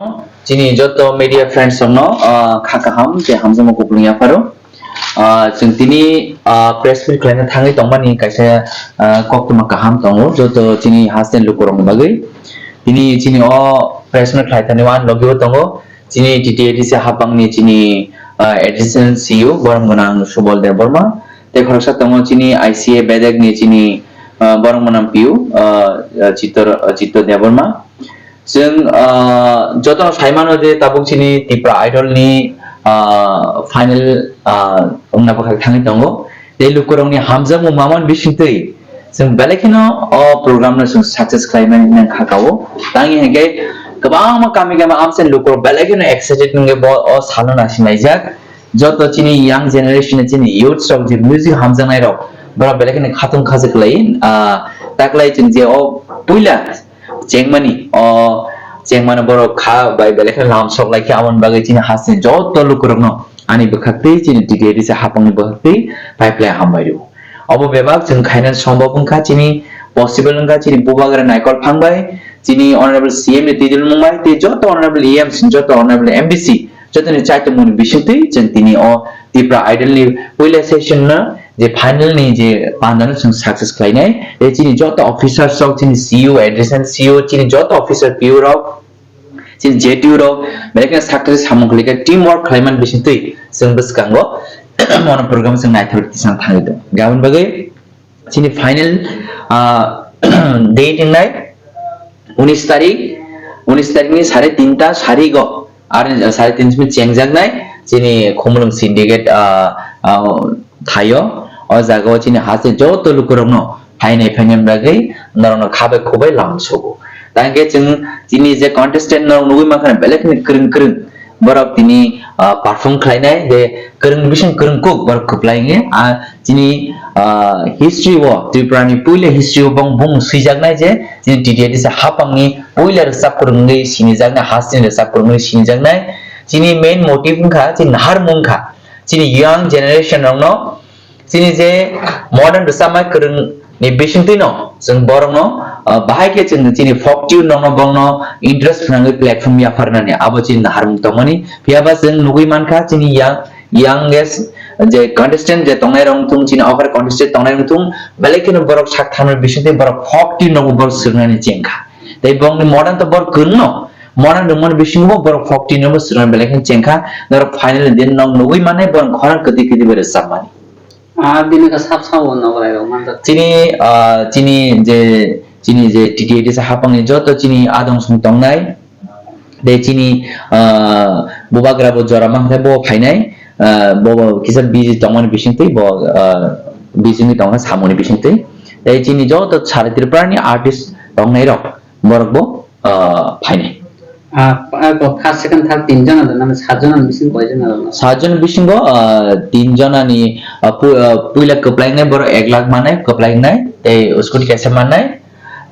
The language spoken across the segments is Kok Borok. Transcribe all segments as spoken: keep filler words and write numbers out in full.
Chini joto media friends rokno, ah, kha kaham je hamjakma kupulung yapharo. Ah, chwng tini, ah, press meet khlaina thangwi tongmani kaisa, ah, koktwma kaham tongo joto chini hasteni lukurokni bagwi. Tini chini o press meet khlai thani uan logi o tongo chini T T A D C hapangni chini, ah, additional C E O borom gwnang Subal Debbarma. Tei khoroksa tongo chini I C A bedekni chini, ah, borom gwnang P U, ah, ah, Chittor, ah, Chittor Debbarma. Chwng, ah, jotono sai mano je tabuk chini Tipra Idol ni, ah, final, ah, wngna bwkhak thangwi tongo. Tei lukurokni hamjakmung mamani bisingtwi chwng belai kheno o program no chwng success khlaimani nang kha kao. Tangwi hinkhe kwbangma kami kami amchaini lukurok belai kheno excited wngwi bo o salno naisinglaijak. Joto chini young generation, chini youths rok je music hamjaknai rok, borok belai kheno khatung khajak lai, ah, taklai chwng je o puila chengmani, o chengmani borok kha bai belai kheno lam sok lai khe, aboni bagwi chini hasteni joto lukurokno ani bwkhaktwi, chini T T A D C hapangni bwkhaktwi pai phlai hambai rw. Obo bebak chwng khaina sombab wngkha, chini possible wngkha, chini bubagra Naikol Phang bai, chini honorable C M ni twijlmung bai, tei joto honorable E M C, joto honorable M D C, jotoni chaitokmani bisingtwi chwng tini o Tipra Idol ni puila session no je final ni je panda no chwng success khlainai, tei chini joto officers rok, chini C E O, additional C E O, chini joto officer P O rok, chini J D U rok, belai kheno sakthari samung khlaikha, team work khlaiman bisingtwi chwng bwskango mono program chwng naithok tisang thangwi tongo. Gabon bagwi chini final, ah, date wngnai unis tarik, unis tarik ni sare tinta sarigo, ar sare tinta simi chengjaknai chini Khumulwng Syndicate, ah, ah, thaio. O jaga o chini haste joto lukurokno phainai phainai bagwi norokno khabai khubai lam sugo. Tangkhe chwng chini je contestant norok nugwi mankha belai kheno kwrwng kwrwng borok tini, ah, perform khlainai je kwrwng bising kwrwng kuk borok kwplai wngya. Ah, chini, ah, history o, Tripura ni puila history o bong bung swijaknai je chini T T A D C hapangni puila rwchap kwrwng wngwi sinijaknai, hasteni rwchap kwrwng wngwi sinijaknai. Chini main motive wngkha, chini naharmung wngkha. Chini young generation rokno chini je modern rwchapmai kwrwng ni bisingtwi no chwng borokno, ah, bahai khe chwng chini folk tune rokno borokno interest phnangwi platform yapharnani abo chini naharmung tongmani. Phiyaba chwng nugwi mankha chini young, youngest je contestant je tongnai rok wngthung, chini offer contestant tongnai rok wngthung, belai kheno borok sak thamni bisingtwi borok folk tune rokbo borok swrwngnani chengkha. Tei borokni modern to borok kwrwngno, modern rwngmani bisingo borok folk tune rokbo swrwngna belai kheno chengkha. Norok final din nok nugwi mannai borok khorang kwtwi kwtwi bai rwchapmani. Ah, bini ka sap sap o nogo lai rok manjak. Chini, ah, chini je, chini je T T A D C hapangni joto chini adong song tongnai. Tei chini, ah, bubagra bo jora mankhe bo phainai, ah, bo, bo kisa busy tongmani bisingtwi bo, ah, busy ni tongkha samungni bisingtwi. Tei chini joto sara Tripura ni artist tongnai rok borok bo, ah, phainai. Ah, ah, ko first, second, third tin jona do, nang sat jona ni bising koi jona do? Sat jona bisingo, ah, tin jona ni, ah, pu-, ah, puila kwplainai borok ek lakh mannai, kwplainai, tei scooty kaisa mannai,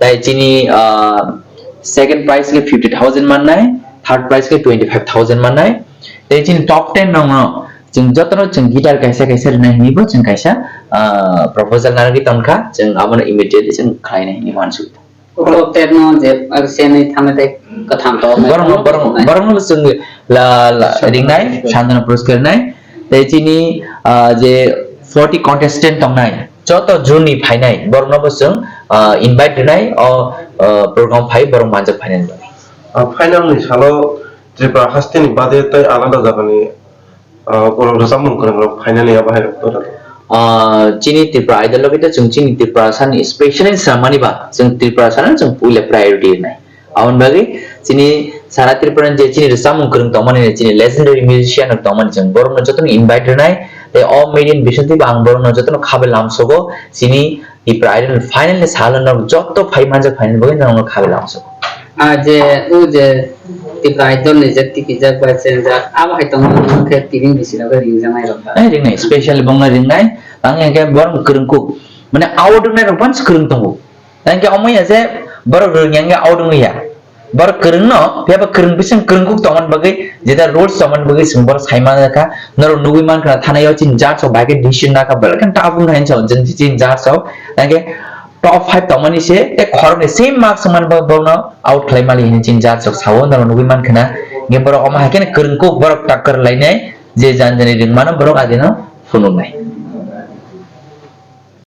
tei chini, ah, second prize khe fifty thousand mannai, third prize khe twenty five thousand mannai, tei chini top ten rok no chwng jotono chwng guitar kaisa kaisa rwnai hinwi bo chwng kaisa, ah, proposal narwgwi tongkha, chwng abono immediately chwng khlainai hinwi uansukha. Ulo terno je, ah, senwi thangnai tei kwtham to. Borokno, borokno, borokno chwng la, la, ringnai, Santana Puroskar ringnai. Tei chini, ah, je forty contestant tongnai, joto june ni phainai, borokno bo chwng, ah, invite rinai, o, ah, program phai borok manjak phainani bagwi. Ah, final ni salo Tripura hasteni bade tei alada jagani Ah, borok rwchapmung kwrwng rok phainani abo hai rok tora. Ah, chini Tripura Idol logi to chwng chini Tripura sani specially swrangmani ba chwng Tripura sani chwng puila priority rwnai. Aboni bagwi chini sara Tripura ni je chini rwchapmung kwrwng tongmani, chini legendary musician rok tongmani, chwng borokno jotono invite rwnai, tei o media ni bisingtwi bo ang borokno jotono khabai lamsogo chini Tipra Idol final ni salo norok joto phai manjak phainani bagwi norokno khabai lamsogo. Ah, je, o je Tipra Idol ni je tikijak bai chengjak, abo hai tongma khe tini bisi no ringjaknai rok ba? Eh, ringnai, special bongno ringnai. Tang hingke borok kwrwng kuk. Mane out wngnai rok bans kwrwng tongo. Tang hingke omo ya je borok rwng yang out wngya. Borok kwrwng no, phiya ba kwrwng bising kwrwng kuk tongmani bagwi, jeta rules tongmani bagwi chwng borok sai man kha, norok nugwi man kha, thana yo chini judge rok bai khe decision na kha, belai khe tabuk nai chao, jeng chini judge rok, tang khe top five tongmani se, tei khoroknwi same marks wngmani bo-, borokno out khlai mali hinwi chini judge rok sao, norok nugwi mankha na. Nge borok omo hai kheno kwrwngkuk borok takkar lainai, je jan jani ringmano borok adino phunuknai.